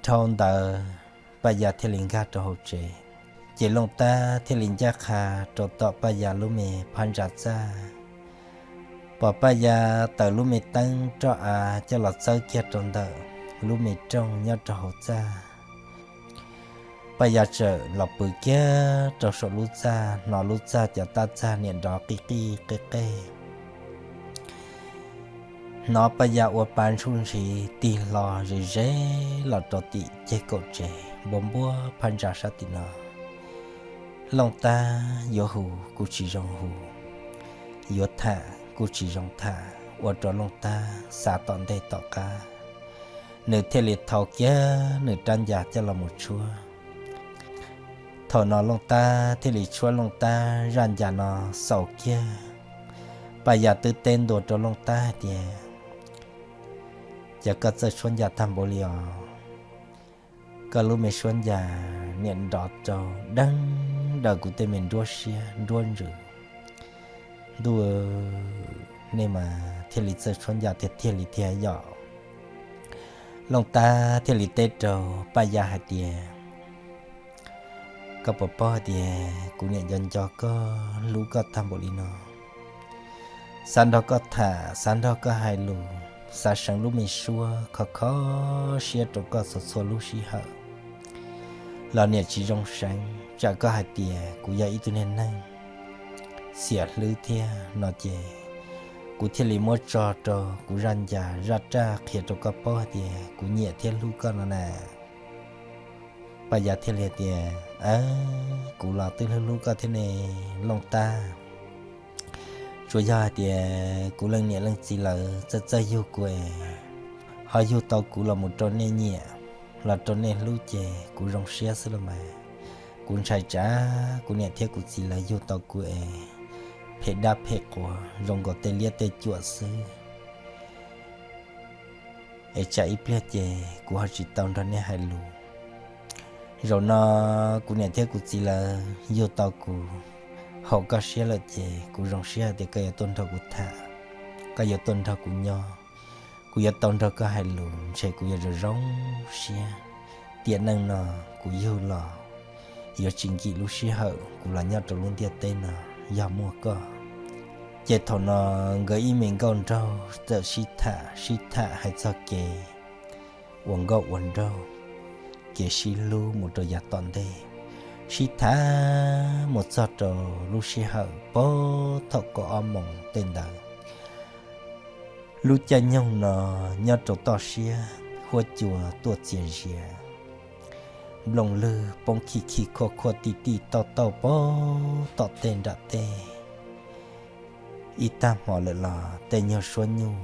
Dhau ntawd Paj Yas thiaj li nkag rau hauv tsev, ces Looj Tab thiaj li ncaj qha rau tom Paj Yas lub me phab ntsa txaj. Pom Paj Yas taws lub me teeb roj av coj los txawb kiag rau ntawm lub me rooj nyob rau hauv txaj. Paj Yas txawm los pw kiag rau saum lub txaj, hnov lub txaj cov tab txaj niam nrov qij qij qej qej. Hnov Paj Yas ua pa ntsuj ntshiv tig hlo ze ze los rau tim ceg kaum tsev npuab npuab phab ntsa sab tim no. Looj Tab yuav hu kuj tsis zoo hu, yuav tham kuj tsis zoo tham, ua rau Looj Tab xav tom ntej tom qab. Nws thiaj li thau kiag nws rab ncas coj los mus tshuab. Thaum no Looj Tab thiaj li tshuab Looj Tab zaj ncas no xaus kiag. Paj Yas twb teb ntua rau Looj Tab hais tias, Cas koj txawj tshuab ncas tag npaum li os? Koj lub me suab ncas niam nrov rau deeb daws kuv tej me nruab siab nruab ntsws. Ntuj, nej mas thiaj li txawj tshuab ncas tiag tiag li thiab yom. Looj Tab thiaj li teb rau Paj Yas hais tias, Koj puas paub hais tias kuv niam nco nco koj, hlub koj tag npaum li no, xav nrog koj tham, xav nrog koj hais lus, xav seev lub me suab kho kho siab rau koj txhua txhua lub sij hawm, los niam tsis zoo seev. Tsam koj hais tias kuv yog ib tug niag neeg xiam hlwb thiab no ces kuv thiaj li muab tso rau kuv zaj ncas zaj raj qhia rau koj paub hais tias kuv nyiam thiab hlub koj no na. Paj Yas thiaj li hais tias, Kuv los twb hlub hlub koj thiab ne Looj Tab. Tsuas yog hais tias kuv leej niam leej txiv lawv txawj txawj yug kuv es ho yug tau kuv los mus rau nej nyiam, los rau nej hlub ces kuv zoo siab xwb los mas. Kuv ntshai tsam kuv niam thiab kuv txiv lawv yug tau kuv es phem dab phem quav zoo nkaus tej liab tej cuam xwb, es tsam ib pliag ces kuv ho tsis tau nrog nej hais lus. Zaum no kuv niam thiab kuv txiv lawv yug tau kuv haum koj siab lawm ces kuv zoo siab hais tias koj yuav tuaj nrog kuv tham, koj yuav tuaj nrog kuv nyob, kuv yuav tau nrog koj hais lus, ntshe kuv yuav zoo zoo siab. Tiam neej no kuv yug los yuav tsis nkim lub sij hawm kuv los nyob rau lub ntiaj teb no yog muaj koj. Ces thaum no nkawd ib me nkauj nraug txawm sib tham sib tham hais txog kev ua nkauj ua nraug, kev sib hlub mus rau yav tom ntej, sib tham mus txog rau lub sij hawm puag thaum kaum ob moos tej ntawd. Lub caij nyoog no nyob rau toj siab huab cua tuaj txias zias, nplooj lwg poob khij khij khuaj khuaj tij tij tauj tauj puag tom tej nram tej. Ib tag hmo lawm los tej nyuag suab nyuj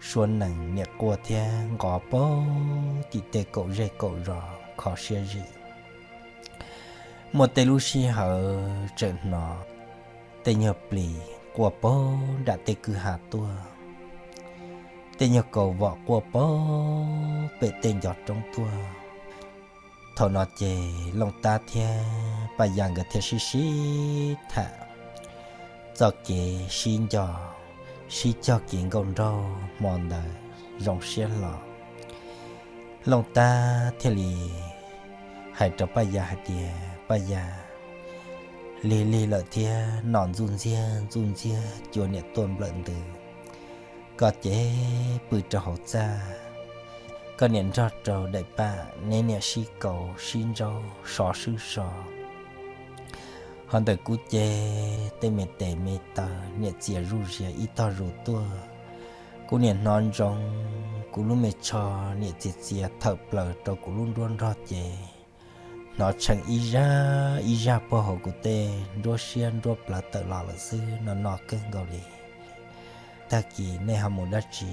suab nees niam quaj thiab nqov puag tim tej kaum zej kaum zos kho siab zim. Muaj tej lub sij hawm tseem hnov tej nyuag plis quaj puag nram tej kwj ha tuaj, tej nyuag kaus vom quaj puag pem tej ncov roob tuaj. Thaum no ces Looj Tab thiab Paj Yas nkawd thiaj sib sib tham txoj kev sib nco sib cog kev nkauj nraug hmo ntawd zoo siab hlo. Looj Tab thiaj li hais rau Paj Yas hais tias, Paj Yas, lig lig lawm thiab, nom ntxuj ntxiag ntxuj ntxiag cua niam tuaj nplawm ntws, koj ces pw rau hauv txaj, koj niam nrog rau daim pam neb niam sib kaus sib ntsaub sov swb so. Ho ntawm kuv ces tej me tes me taw niam txias zuj zias ib tog zus tuaj. Kuv niam hnov ntsoov kuv lub me tsho niam txias txias thawm plaws rau kuv lub nruab nrog ces hnov tshee ib zaj ib zaj puag hauv kuv tej nruab siab nruab plawv tawm los lawm xwb no no kawg nkaus li. Tag kis nej ho mus dab tsi?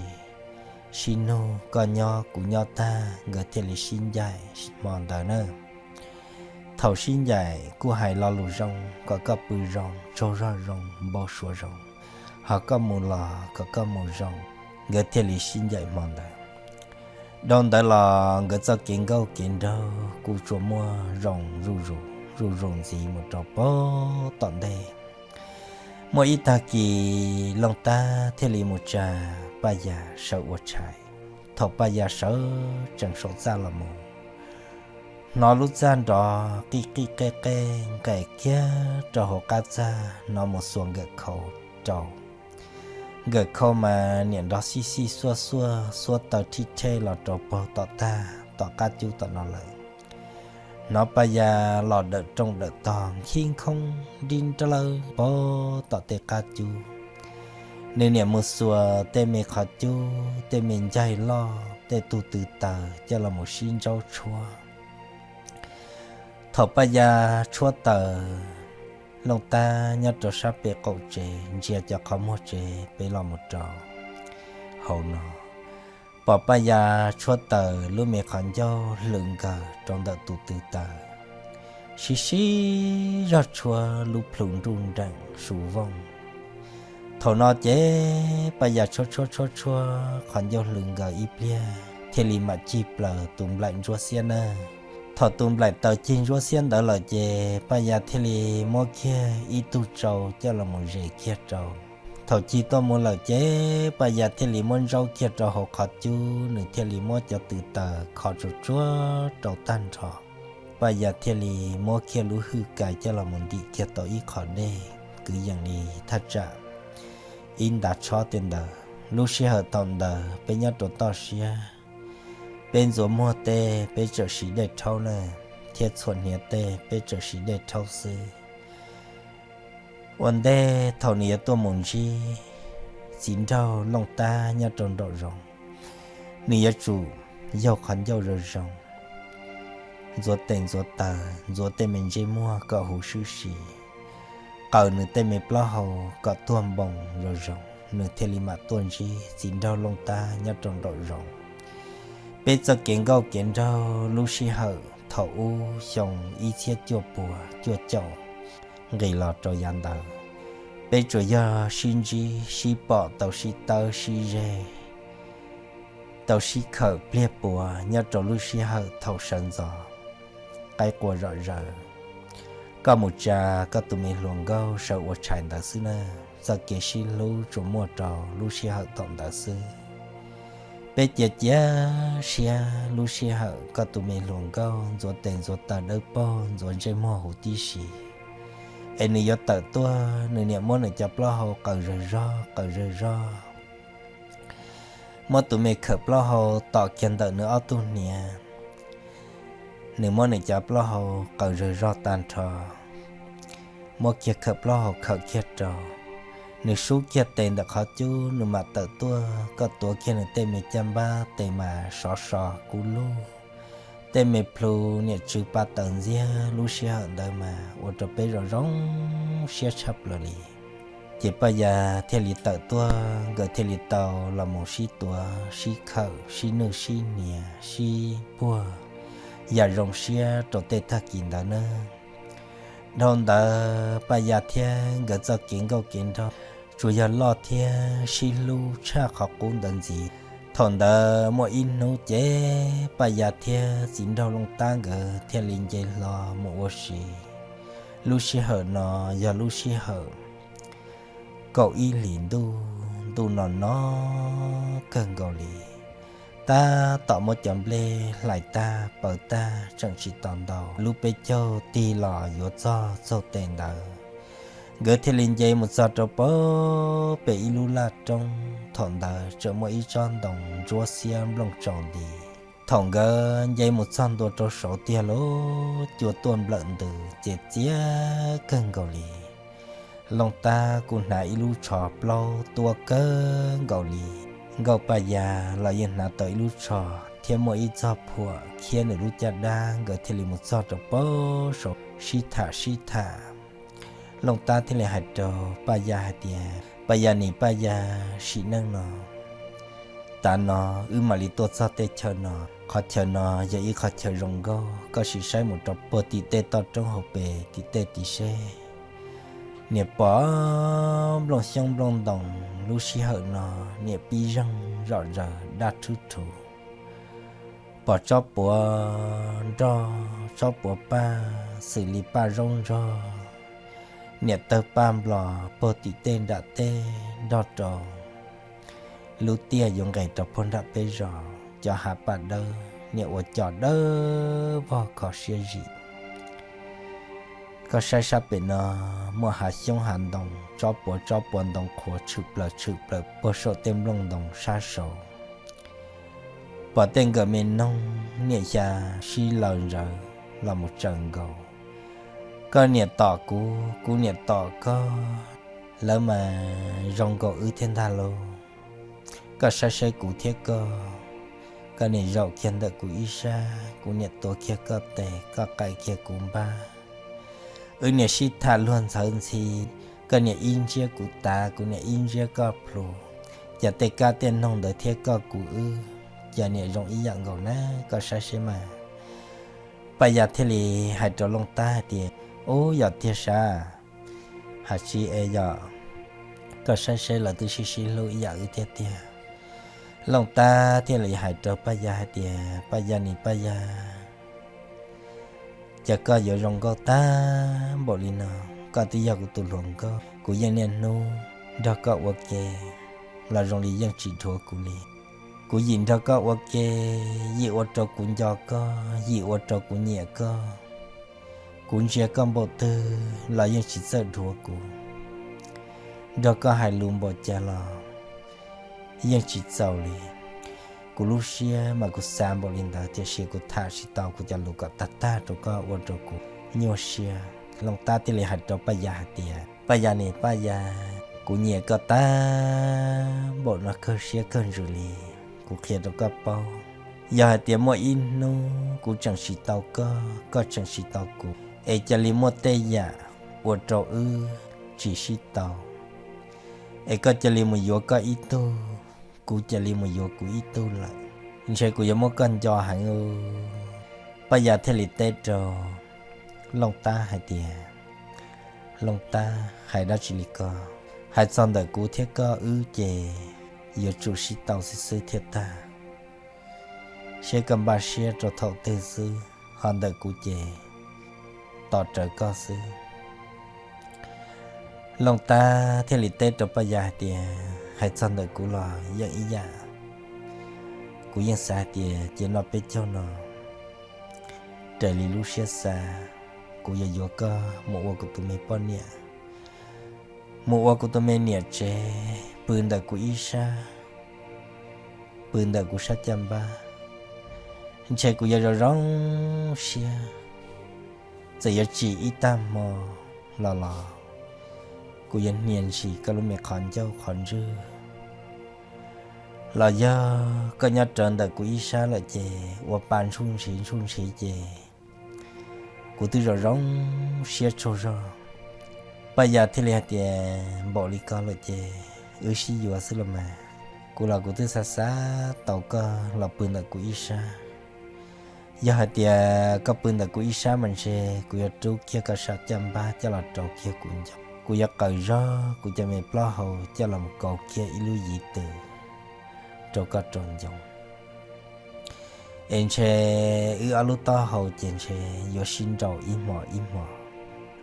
Sib nug koj nyob kuv nyob tag nkawd thiaj li sib ncaim hmo ntawd na. Thaum sib ncaim kuj hais lo lus zoo kom koj pw zoo tsaug zog zoo npau suav zoo, ho koj mus los kom koj mus zoo. Nkawd thiaj li sib ncaim hmo ntawd. Dhau ntawd los nkawd txoj kev nkauj kev nraug kuj tsuas muaj zoo zuj zus zuj zus ntxiv mus rau puag tom ntej. Muaj ib tag kis Looj Tab thiaj li mus tsa Paj Yas sawv ua tshais. Thaum Paj Ya sawv tsees saum txaj los mus, hnov lub txaj nrov qij qij qej qej nqes kiag rau hauv qab txaj, hnov mus xuas nkawm khau rau. Nkawm khau mas niam nrov xij xij xuaj xuaj xuab taw rhib rheb los rau puag tom tag tom qab cub tom no lawm. Hnov Paj Ya los dawm rooj dawm tog nkhib nkhoob nrib nrawb puag tom tej qab cub. Nws niam mus xuas tej me qhov cub, tej me ncaig loj, tej tug tw taws coj los mus sib ntsaub tshuab. Thaum Paj Ya tshuab taws, Looj Tab nyob rau sab pem qaum tsev ntsia cov qhov muag tsev pem los mus rau hauv no, pom Paj Ya tshuab taws lub me qhov ncauj hlwv nkaws rau ntawm tus tw taws, sib sib zog tshuab lub plhu nruj nreem su vooj. Thaum no ces Paj Ya tshuab tshuab tshuab tshuab qhov ncauj hlwv nkaws ib pliag thiaj li mam cig plaws tus nplaim ntsuab xiab nawb. Thaum tus nplaim taws cig ntsuab xiab ntawd lawm ces Paj Ya thiaj li muab kiag ib tug tsau coj los mus zes kiag rau. Thaum cig tuaj mus lawm ces Paj Ya thiaj li muab ntsaub kiag rau hauv qhov cub, nws thiaj li muab cov tw taws kho tsuag tsuag rau tag nrho. Paj Ya thiaj li muab kiag lub hwj kais coj los mus ntim kiag tau ib qho dej kwv yees li thaj tsam ib ntav tshob tej ntawd. Lub sij hawm thaum ntawd peb nyob rau toj siab, peb ntxuav muag tej peb tseem siv dej rhaub na, thiab txhuam hniav tej peb tseem siv dej rhaub xwb. Ua ntej thaum nws yuav tuaj mus ntsib txiv nraug Looj Tab nyob rau nraum zoov, nws yuav tsum yaug qhov ncauj zoo zoo, ntxuav tes ntxuav taw, ntxuav tej me ntsej muag kom huv swb si, qaws nws tej me plaub hau kom tuag npoo zoo zoo, nws thiaj li mam tuaj ntsib txiv nraug Looj Tab nyob rau nraum zoov. Peb txoj kev nkauj kev nraug lub sij hawm thaum ub xyoo ib txhiab cuaj puas cuaj caum nqis los rau yav ntawd, peb tsuas yog sib ntsib sib pom tau sib tawb sib zeg, tau sib khawm pliag puas nyob rau lub sij hawm thaum sawv ntxov qaib qua zom zaws, koj mus tsa koj tus me hluas nkauj sawv ua tshais ntawd xwb na. Txoj kev sib hlub tsuas muaj rau lub sij hawm thaum ntawd xwb. Peb cia cia siab lub sij hawm koj tus me hluas nkauj ntxuav tes ntxuav taw dawb paug ntxuav ntsej muag huv tib si, es nws yuav tawm tuaj, nws niam muab nws cov plaub hau qaws zawg zog qaws zawg zog, muab tus me khawm plaub hau tom kiag ntawm nws ob tug hniav. Nws muab nws cov plaub hau qaws zawg zog tag nrho, muab kiag khawm plaub hau khawm kiag rau. Nws sub kiag tes ntawm qhov cub, nws mam tawm tuaj, koj tuav kiag nws tej me caj npab tes mas sov so kub lug, tej me plhu niam tsw pa taws ntxiag. Lub sij hawm ntawd mas ua rau peb zoo zoo siab tshaj plaws li. Ces Paj Ya thiaj li tawm tuaj, nkawd thiaj li tau los mus sib tuav sib khawm sib nwj sib hniav sib puag yam zoo siab rau tej tag kis ntawd nawb. Dhau ntawd Paj Ya thiab nkawd txoj kev nkauj kev nraug tsuas yog loj thiab sib hlub tshaj qhov qub ntawd ntxiv. Thaum ntawd muaj ib hnub ces Paj Ya thiab txiv nraug Looj Tab nkawd thiaj li nce hlo mus ua si. Lub sij hawm no yog lub sij hawm kaum ib hlis ntuj, ntuj no no kawg nkaus li. Tab tom muab cov nplej hlais tag paws tag tseem tsis tau ntau, lub peb caug tig los yuav txog txaug tes ntawd. Nkawd thiaj li nce mus txog rau pem ib lub laj roob, thaum ntawd tseem muaj ib tsob ntoo ntsuab xiab nplooj tsaus nti. Thaum nkawd nce mus txog ntua rau saud tiag lub cua tuaj nplawm ntws ces txias kawg nkaus li. Looj Tab kuj hnav ib lub tsho plaub tuab kawg nkaus li. Nkauj Paj Ya los yeej hnav tau ib lub tsho thiab muaj ib txog phuam khiab nws lub caj dab, nkawd thiaj li mus txog rau pem saud sib tham sib tham. Looj Tab thiaj li hais rau Paj Ya hais tias, Paj Ya nim, Paj Ya, sim neej no, tav no wb mam li tuaj txog tej chaw no. Qhov chaw no yog ib qhov chaw zoo nkauj, koj sim saib mus rau puag tim tej toj roob hauv pes tim tej tid seb. Niam pom nplooj xyoob nplooj ntoo lub sij hawm no niam pib zeeg zom zaws daj rhwb rhu. Pom tsob puav nroj tsob puav paj xws li paj zaub ntsog, niam tawg paj nplos puag tim tej nram teb nrog rau lub tiaj yuav nqes rau puag nram peb zos. cov hav paj dawb, niam ua cov dawb vog kho siab zim. Koj saib sab pem no, muaj hav xyoob hav ntoo, tsob puav tsob puav ntoo qhuav tshwm plaws tshwm plaws puag saum tej nplooj ntoo sab saud. Pom tej nkawm me noog niam xya sib laws ntawd los mus tsaws nkaus. Koj niam tom kuv, kuv niam tom koj, lawv mas zoo nkaus wb thiab ntag lauj. Koj saib saib kuv thiab koj, koj niam zaum kiag ntawm kuv ib sab, kuv niam tuav kiag koj tes, koj qaim kiag kuv npab. Wb niam sib tham luag ntxhawv ntxhi, koj niam ib ntsiab kuv tav, kuv niam ib ntsiab koj plhu. Ces tej kab tej noog ntawd thiab koj kuv wb, ces niam zoo ib yam nkaus na, koj saib seb mas. Paj Yaj thiaj li hais rau Looj Tab hais tias, Ub, yog tiag sav? Hais tsis es yog, koj saib seb lawv twb sib sib hlub ib yam wb thiab tiag. Looj Tab thiaj li hais rau Paj Yaj hais tias, Paj Yaj nis Paj Yaj, cas koj yuav zoo nkauj tag npaum li no, koj twb yog kuv tus hluas nkauj, kuv yeej niaj hnub nrog koj ua ke los zoo li yeej tsis dhuav kuv li. Kuv yim nrog koj ua ke, yim ua rau kuv nco koj, yim ua rau kuv nyiam koj. Kuv ntsia koj npaum twg los yeej tsis txawj dhuav kuv. Nrog koj hais lus npaum cas los yeej tsis txaus li. Kuv lub siab mas kuv xav npaum li ntawd tiam sis kuv tham tsis tau kuv cov lus kom tag tag rau koj ua rau kuv nyuaj siab. Looj Tab thiaj li hais rau Paj Yaj hais tias, Paj Yaj nis Paj Yaj, kuv nyiam koj tag npaum no kawg siab kawg ntsws li. Kuv qhia rau koj paub, yog hais tias muaj ib hnub kuv tseem tsis tau koj, koj tseem tsis tau kuv, es cia li muaj tej yam ua rau wb tsis sib tau, es koj cia li mus yuav koj ib tug, kuv cia li mus yuav kuv ib tug lawm, ntshe kuv yuav muab koj nco heev. Paj Yaj thiaj li teb rau Looj Tab hais tias, Looj Tab, hais dab tsi li ko? Hais txog ntawm kuv thiab koj wb ces yuav tsum sib tau xwb xwb thiaj tag. Seb koj npaj siab rau thaum twg xwb, ho ntawm kuv ces tos rawv koj xwb. Looj Tab thiaj li teb rau Paj Yaj hais tias, hais txog ntawm kuv los yeej ib yam. Kuv yeej xav hais tias ces noj peb caug no, raws li lub siab xav, kuv yuav yuav koj mus ua kuv tus me poj niam, mus ua kuv tus me niam tsev, pw ntawm kuv ib sab, pw ntawm kuv sab caj npab. Ntshe kuv yuav zoo zoo siab, txawm yuav tsim ib tag hmo los los kuv yuav hnia ntsis koj lub me qhov ncauj qhov ntswg. Los yog koj nyob rawv ntawm kuv ib sab lawm ces ua pa ntsuj ntshiv ntsuj ntshiv ces kuv twb zoo zoo siab tsaug zog. Paj Yaj thiaj li hais tias, npaum li ko lawm ces wb sib yuav xwb los mas. Kuv los kuv twb xav xav tau koj los pw ntawm kuv ib sab. Yog hais tias koj pw ntawm kuv ib sab mas ntshe kuv yuav rub kiag koj sab caj npab coj los rau kiag kuv ncoo. Kuv yuav qaws zog kuv cov me plaub hau coj los mus kaus kiag ib lub yiv twm rau koj rau ncoo. Es ntshe wb ob lub taub hau ces ntshe yuav sib nraus ib hmos ib hmos.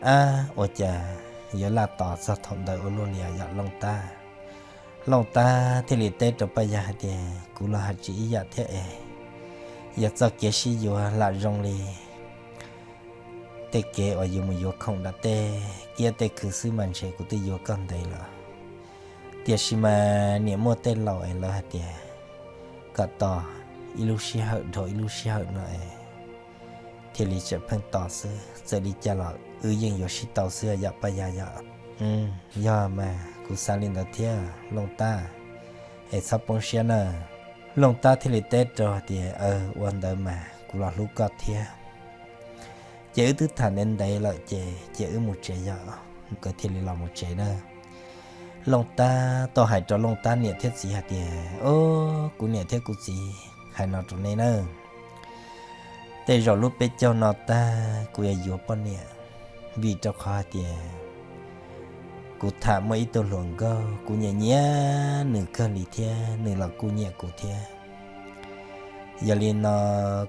Ab, ua cas yuav laj tos txog thaum ntawd ua luaj li yom Looj Tab? Looj Tab thiaj li teb rau Paj Yaj hais tias, kuv los hais tsis ib yam thiab es, yog txoj kev sib yuav lam zoo li tej kev uas yus mus yuav khoom nram tej kiab tej khw xwb mas ntshe kuv twb yuav koj ntev lawm. Tiam sis mas niam muaj tej laus es lawv hais tias kom tos ib lub sij hawm dhau ib lub sij hawm no es thiaj li tseem pheej tos xwb. Txawm li cas los wb yeej yuav sib tau xwb yom Paj Yaj yom. Yog mas kuv xav li ntawd thiab Looj Tab, es txhob poob siab na. Looj Tab thiaj li teb rau hais tias, ua ntawd mas kuv los hlub koj thiab. Ces wb twb tham ntev ntev lawm ces ces wb mus tsev yom. Nkawd thiaj li los mus tsev na. Looj Tab tau hais rau Looj Tab niam thiab txiv hais tias, o, kuv niam thiab kuv txiv, hais no rau nej na, tej zaum lub peb caug no tag kuv yuav yuav poj niam, vim rau qhov hais tias kuv tham muaj ib tug hluas nkauj kuv nyiam nyiam nws kawg li thiab nws los kuj nyiam kuv thiab. Yog li no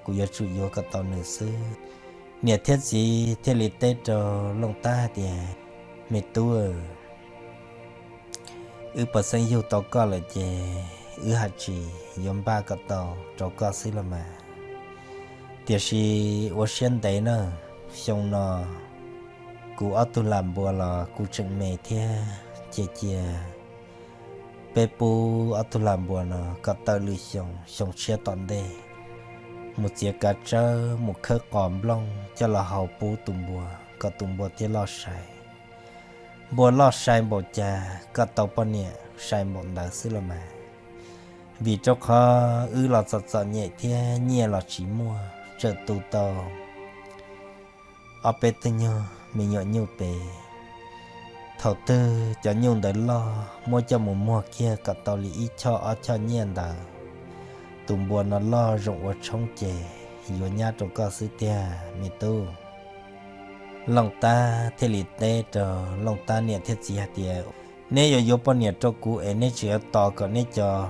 kuv yuav tsum yuav kom tau nws xwb. Niam thiab txiv thiaj li teb rau Looj Tab hais tias, me tub, wb pov xeeb yug tau koj lawm ces wb hais tsis yuav npaj kom tau rau koj xwb los mas. Tiam sis ua siab ntev na, xyoo no kuv ob tug lam npua los kuj tseem me thiab, cia cia peb pub ob tug lam npua no kom tawm lwm xyoo, xyoo tshiab tom ntej, mus txiav kav tsawb mus khawb qos nplooj coj los hau pub tus npua kom tus npua thiaj loj sai. Npua loj sai npaum cas koj tau poj niam sai npaum ntawd xwb los mas. Vim rau qhov wb los txom txom nyem thiab nyiaj los tsis muaj, tsawm tu tau ob peb tug nyuag me nyuam nyuj pem. Thaum twg cov nyuj ntawd loj muab coj mus muag kiag kom tau li ib choj ob choj nyiaj ntawd, tus npua no loj zoo ua tshoob ces yuav nyab rau koj xwb tiag me tub. Looj Tab thiaj li teb rau Looj Tab niam thiab txiv hais tias, neb yuav yuav poj niam rau kuv es neb tseem yuav tos kom neb cov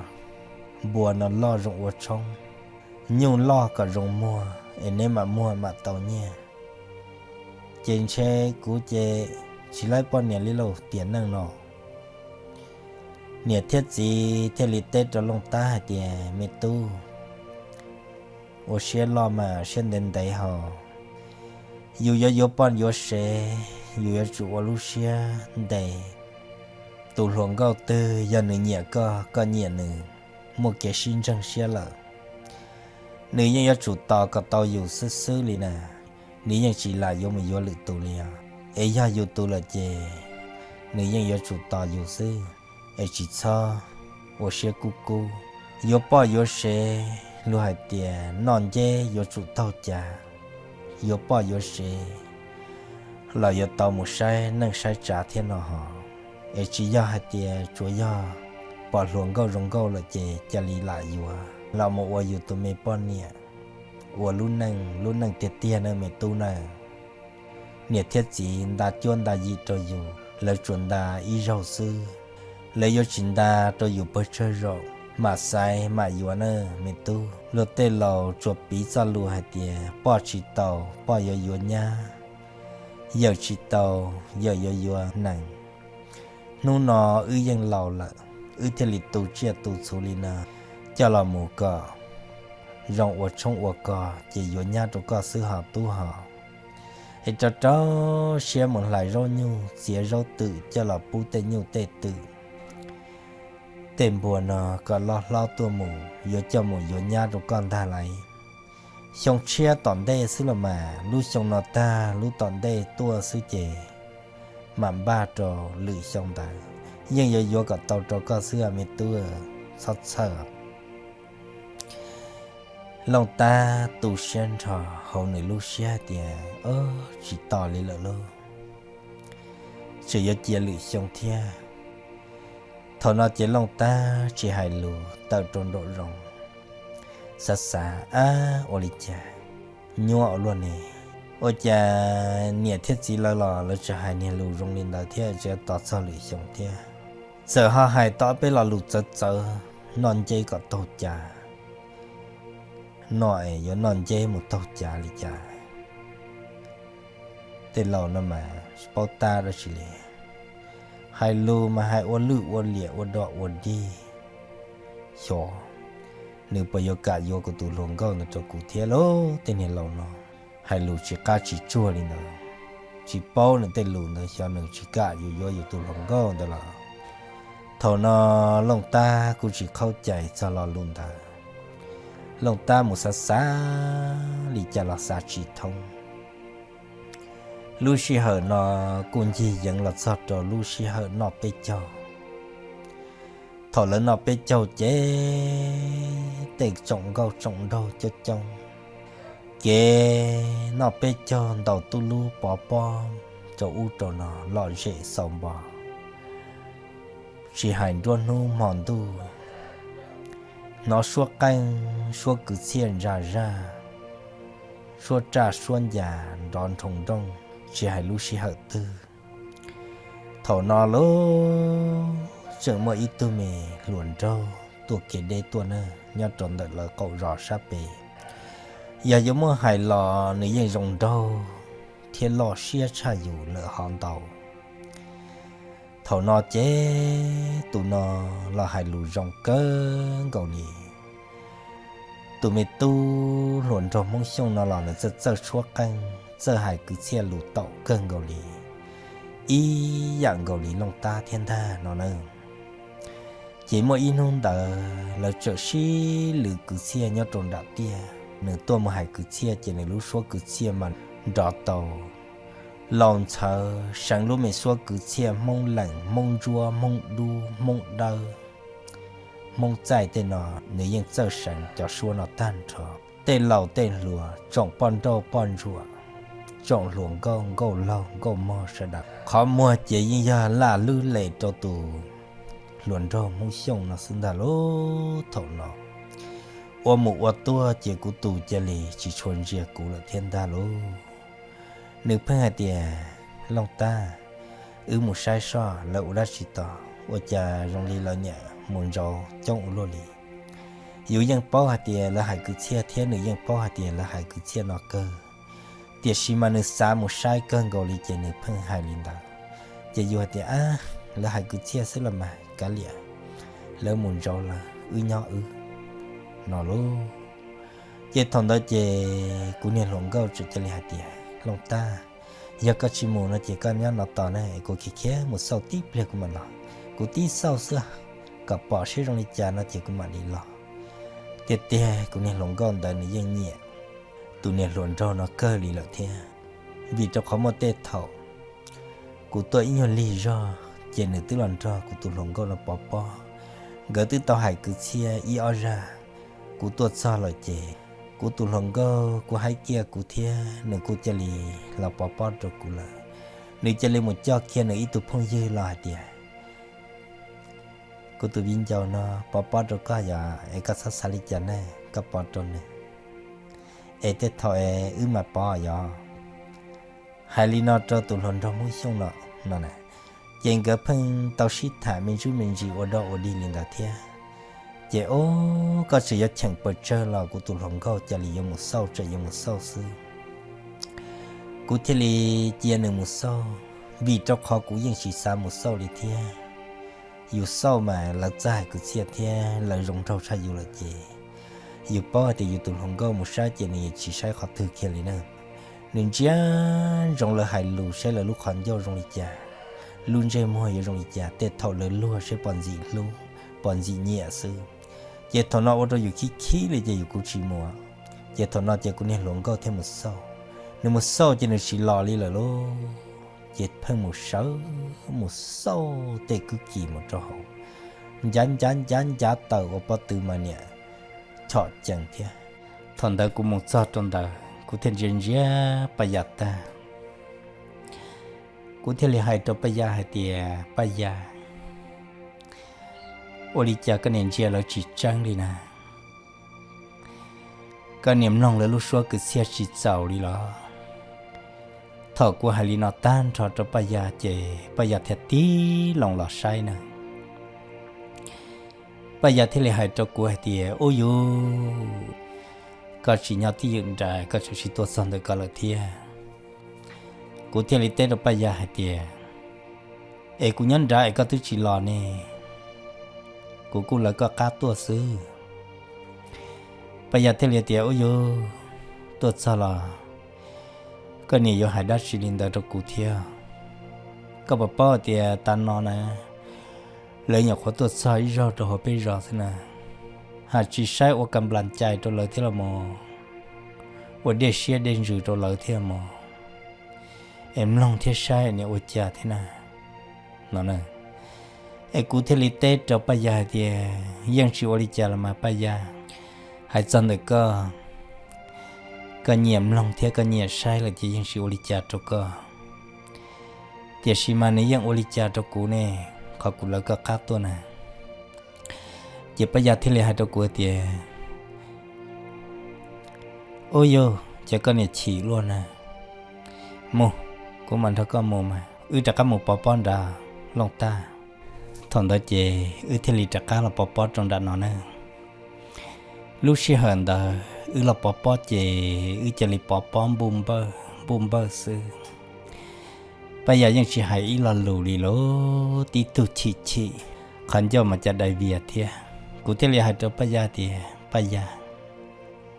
npua no loj zoo ua tshoob, nyuj loj kom zoo muag es neb mam muag mam tau nyiaj. Ces ntshe kuv ces tsis laib poj niam li lauj tiam neej no. Niam thiab txiv thiaj li teb rau Looj Tab hais tias, me tub, ua siab loj mas siab ntev ntev hos. Yus yuav yuav poj yuav sev, yus yuav tsum ua lub siab ntev. Tus hluas nkauj twg yog nws nyiam koj, koj nyiam nws, muaj kev sib ntseeg siab lawm, nws yeej yuav tsum tos kom tau yus xwb xwb li na. Nws yeej tsis lam yuav mus yuav lwm tus li os. Es yog yus tus lawm ces nws yeej yuav tsum tos yus xwb, es tsis txhob ua siab kub kub. Yuav poj yuav sev, luag hais tias noj nceb yuav tsum taug cav, yuav poj yuav sev los yuav tau mus saib neej saib tsav thiab no hos. Es tsis yog hais tias tsuas yog pom hluas nkauj zoo nkauj lawm ces cia li lam yuav los mus ua yus tus me poj niam, ua lub neej, lub neej tiag tiag na me tub na. Niam thiab txiv nta cuab nta yim rau yus, lawv tsuas nta ib zaug xwb, lawv yuav tsis nta rau yus pawg tsawg zaum, mam xaiv mam yuav na me tub. Luag tej laus tsuas piv txoj lus hais tias poj tsis tau, poj yuav yuav nyab, yawm tsis tau, yawm yuav yuav nees. Hnub no wb yeej laus lawm, wb thiaj li tu tsiaj tu txhuv li no coj los mus kom zoo ua tshoob ua kos ces yuav nyab rau koj xwb hos tub hos. Es rau rau siab mus hlais zaub nyuj txiav zaub twm coj los pub tej nyuj tej twm, tej npua no kom loj hlob tuaj mus yuav coj mus yuav nyab rau koj ntag lauj. Xyoo tshiab tom ntej xwb los mas, lub xyoo no tag lub tom ntej tuaj xwb ces mam npaj rau lwm xyoo ntawd, yeej yuav yuav kom tau rau koj xwb me tub, txhob txhawj. Looj Tab tu siab nrho hauv nws lub siab tias, o, tsis tos li lawm lauj, tseem yuav cia lwm xyoo thiab. Thaum no ces Looj Tab tsis hais lus, tawm rau nraum zoov, xav xav, ab, ua li cas nyuaj ua luaj ne, ua cas niam thiab txiv lawv los lawv tseem hais niag lus zoo li ntawd thiab tseem tos txog lwm xyoo thiab. Txawm ho hais tau peb lo lus txawv txawv, noj nceb kom taug cav, noj es yuav noj nceb mus taug cav li cas. Tej laus no mas tsis paub tab dab tsi li, hais lus mas hais ua lwj ua liam ua dog ua dig. Xyov nws puas yuav kam yuav kuv tus hluas nkauj ntawd rau kuv thiab lauj. Tej niag laus no hais lus tsis qab tsis tsuag li ntawd, tsis paub nws tej lus ntawd xyov nws tsis kam yuav yuav yus tus hluas nkauj ntawd los. Thaum no Looj Tab kuj tsis qaug cai txog lo lus ntawd. Looj Tab mus xav xav li cas los xav tsis thoob. Lub sij hawm no kuj ncig yeev los txog rau lub sij hawm noj peb caug. Thaum lawv noj peb caug ces tej tsoom nkauj tsoom nraug coob coob, kev noj peb caug ntaus tub lub pov pob rau ub rau no lom zem xaus npo, tsis hais nruab hnub hmo ntuj, hnov suab qeej suab kwv txhiaj ntsa zaj, suab raj suab ncas nrov nroo nrooj, tsis hais lub sij hawm twg. Thaum no lub tseem muaj ib tug me hluas nraug tuaj kev deb tuaj na, nyob rau ntawm lawv qaum zos sab pem. Yog yuav muab hais los nws yeej zoo nraug thiab loj siab tshaj yus lawm hov ntau. Thaum no ces tus no los hais lus zoo kawg nkaus li. Tus me tub hluas nraug Hmoob Xyooj no los nws txawj txawj suab qeej, txawj hais kwv txhiaj lus taum kawg nkaus li, ib yam nkaus li Looj Tab thiab ntag no na. Ces muaj ib hnub ntawd lawv txawm sib lws kwv txhiaj nyob rau nram tiaj, nws tuaj mus hais kwv txhiaj ces nws lub suab kwv txhiaj mas nrov tau laus ntxhawv seev lub me suab kwv txhiaj Hmoob Lees, Hmoob Ntsuab, Hmoob Dub, Hmoob Dawb, Hmoob Txaij tej no, nws yeej txawj seev cov suab no tag nrho. Tej laus tej hluas, tsoom poj nrauj poj ntsuam, tsoom hluas nkauj, nkauj laug nkauj mog sawv daws, qhov muag ces yeej yog laj lub les rau tus hluas nraug Hmoob Xyooj no xwb ntag lauj. Thaum no ua mus ua tuaj ces kuv tus cia li tsis tshua ntsia kuv lawm thiab ntag lauj. Nws pheej hais tias, Looj Tab, wb mus saib soj lawv ua dab tsi tau, ua cas zoo li lawv niam mus ntsauv coob ua luaj li. Yus yeej paub hais tias lawv hais kwv txhiaj thiab nws yeej paub hais tias lawv hais kwv txhiaj no kawg, tiam sis mas nws xav mus saib kawg nkaus li ces nws pheej hais li ntawd. Ces yus hais tias, Ab, lawv hais kwv txhiaj xwb los mas kav liam, lawv mus ntsauv lawv, wb nyob wb no lauj. Ces thaum ntawd ces kuv niag hluas nkauj txawm cia li hais tias, Looj Tab, yog koj tsis mus no ces koj nyob no tos na, kuv khiav khiav mus xauj tib pliag kuv mam los. Kuv tib xauj xwb, kom pom seb zoo li cas no ces kuv mam li los. Tiag tiag kuv niag hluas nkauj ntawd nws yeej nyiam tus niag hluas nraug no kawg li lawm thiab, vim rau qhov muaj tej thaum kuv tuaj ib nyuag lig zog ces nws twb los nrog kuv tus hluas nkauj no pov pob. Nkawd twb tau hais kwv txhiaj ib ob zaj, kuv tuaj txog lawm ces kuv tus hluas nkauj kuj haib kiag kuv thiab nws kuj cia li los pov pob rau kuv lawm. Nws cia li mus coj kiag nws ib tug phooj ywg los hais tias, Kuv tus viv ncaus no pov pob rau koj yom, es koj txhob xav li cas ne, koj pov rau nws, es tej thaum es wb mam pov yom. Hais li no rau tus hluas nraug Hmoob Xyooj no, no na, ces nkawd pheej tau sib tham me ntsis me ntsis ua dog ua dig li ntawd thiab. Ces ub, koj tseem yuav cheem pes tsawg los kuv tus hluas nkauj cia li yuav mus xauj, tseem yuav mus xauj xwb. Kuv thiaj li cia nws mus xauj, vim rau qhov kuv yeej tsis xav mus xauj li thiab. Yus xauj mas lawv txawj hais kwv txhiaj thiab lawv zoo nraug tshaj yus lawm ces yus paub hais tias yus tus hluas nkauj mus saib ces nws tsis saib qhov twg kiag li na. Nws ntsia ntsoov lawv hais lus saib lawv lub qhov ncauj zoo li cas, lub ntsej muag yuav zoo li cas, tej thaum lawv luag saib pom ntxim hlub, pom ntxim nyiam xwb. Ces thaum no ua rau yus khib khib li ces yus kuj tsis mus. Ces thaum no ces kuv niag hluas nkauj thiaj mus xauj. Nws mus xauj ces nws tsis los li lawm lauj. Ces pheej mus sawv, mus xauj tej kwj kis mus rau hauv, ncav ncav ncav ncav tawm ua pob tw mas niam chom cees thiab. Thaum ntawd kuv mus txog rau ntawd kuv thiaj ntsia ntsia Paj Yaj tag. Kuv thiaj li hais rau Paj Yaj hais tias, Paj Yaj, ua li cas koj niam ntsia lawv tsis tseeb li na? Koj niam mloog lawv lub suab kwv txhiaj tsis txaus li los? Thaum kuv hais li no tag nrho rau Paj Yaj ces Paj Yaj thiaj tig loo los saib na. Paj Yaj thiaj li hais rau kuv hais tias, Ub yus, koj tsis nyob twj ywm nraim, koj tseem sib tuaj txog ntawm ko lawm thiab. Kuv thiaj li teb rau Paj Yaj hais tias, Es kuv nyob nrad es koj twb tsis los ne, kuv kuj lawv koj qab tuaj xwb. Paj Yaj thiaj li tias, Ub yus, tuaj txog los koj niam yuav hais dab tsi li ntawd rau kuv thiab? Koj puas paub tias tav no na, lawv nyuam qhuav tuaj txog ib zaug rau hauv peb zos xwb na, haj tsis saib ua ka nplas cais rau lawv thiab los mas, ua dej siab dej ntsws rau lawv thiab mas, es mloog thiab saib niam ua cas thiab na, no na. Es kuv thiaj li teb rau Paj Yaj hais tias, Yeej tsis ua li cas los mas Paj Yaj, hais txog ntawm koj, koj nyiam mloog thiab koj nyiam saib lawm ces yeej tsis ua li cas rau koj, tiam sis mas nws yeej ua li cas rau kuv ne, qhov kuv lawv koj qab tuaj na. Ces Paj Yaj thiaj li hais rau kuv tias, Ub yus, ces koj niam chim luaj na, mus, kuv mam nrog koj mus mas wb rov qab mus pov pob nrad Looj Tab. Thaum ntawd ces wb thiaj li rov qab los pov pob rau nram no na. Lub sij hawm ntawd wb los pov pob ces wb cia li pov pob npuj npawj npuj npawj xwb. Paj Yaj yeej tsis hais ib lo lus li lauj, tib tug chim chim, qhov ncauj mas cas dai vias thiab. Kuv thiaj li hais rau Paj Yaj tias, Paj Yaj,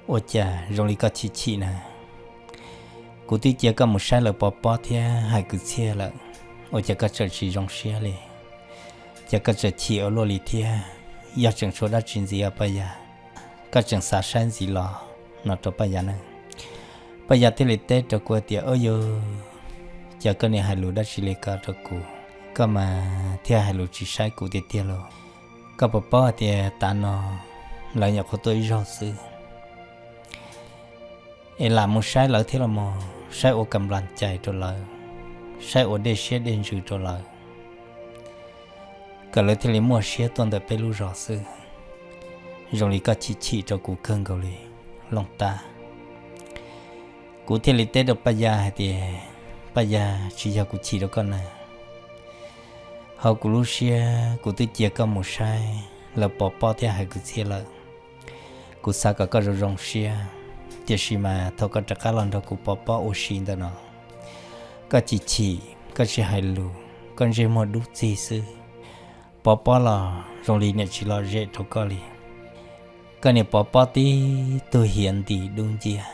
ua cas zoo li koj chim chim na? Kuv twb cia koj mus saib lawv pov pob thiab hais kwv txhiaj lawm, ua cas koj tseem tsis zoo siab li? Cas koj tseem chim ua luaj li thiab? Yog tseem tshuav dab tsi ntxiv os Paj Yaj? Koj tseem xav saib ntxiv los? No rau Paj Yaj ne. Paj Yaj thiaj li teb rau kuv tias, Ub yus, cas koj niaj hais lus dab tsi li ko rau kuv, koj mas thiaj hais lus tsis saib kuv tiag tiag lauj. Koj puas paub hais tias tav no lawv nyuam qhuav tuaj ib zaug xwb, es lam mus saib lawv thiab los mas, saib ua kam nplas cais rau lawv, saib ua dej siab dej ntsws rau lawv, kom lawv thiaj li muaj siab tuaj ntawm peb lub zos xwb. Zoo li koj chim chim rau kuv kawg nkaus li, Looj Tab. Kuv thiaj li teb rau Paj Yaj hais tias, Paj Yaj, tsis yog kuv chim rau koj na. Hauv kuv lub siab kuv twb cia koj mus saib lawv pov pob thiab hais kwv txhiaj lawm. Kuv xav kom koj zoo zoo siab, tiam sis mas thaum koj rov qab los nrog kuv pov pob ua si ntawm no, koj chim chim, koj tsis hais lus, koj ntsej muag dub txig xwb. Pov pob los zoo li niam tsis lom zem rau koj li. Koj niam pov pob tib tug hiav ntis dub nciab.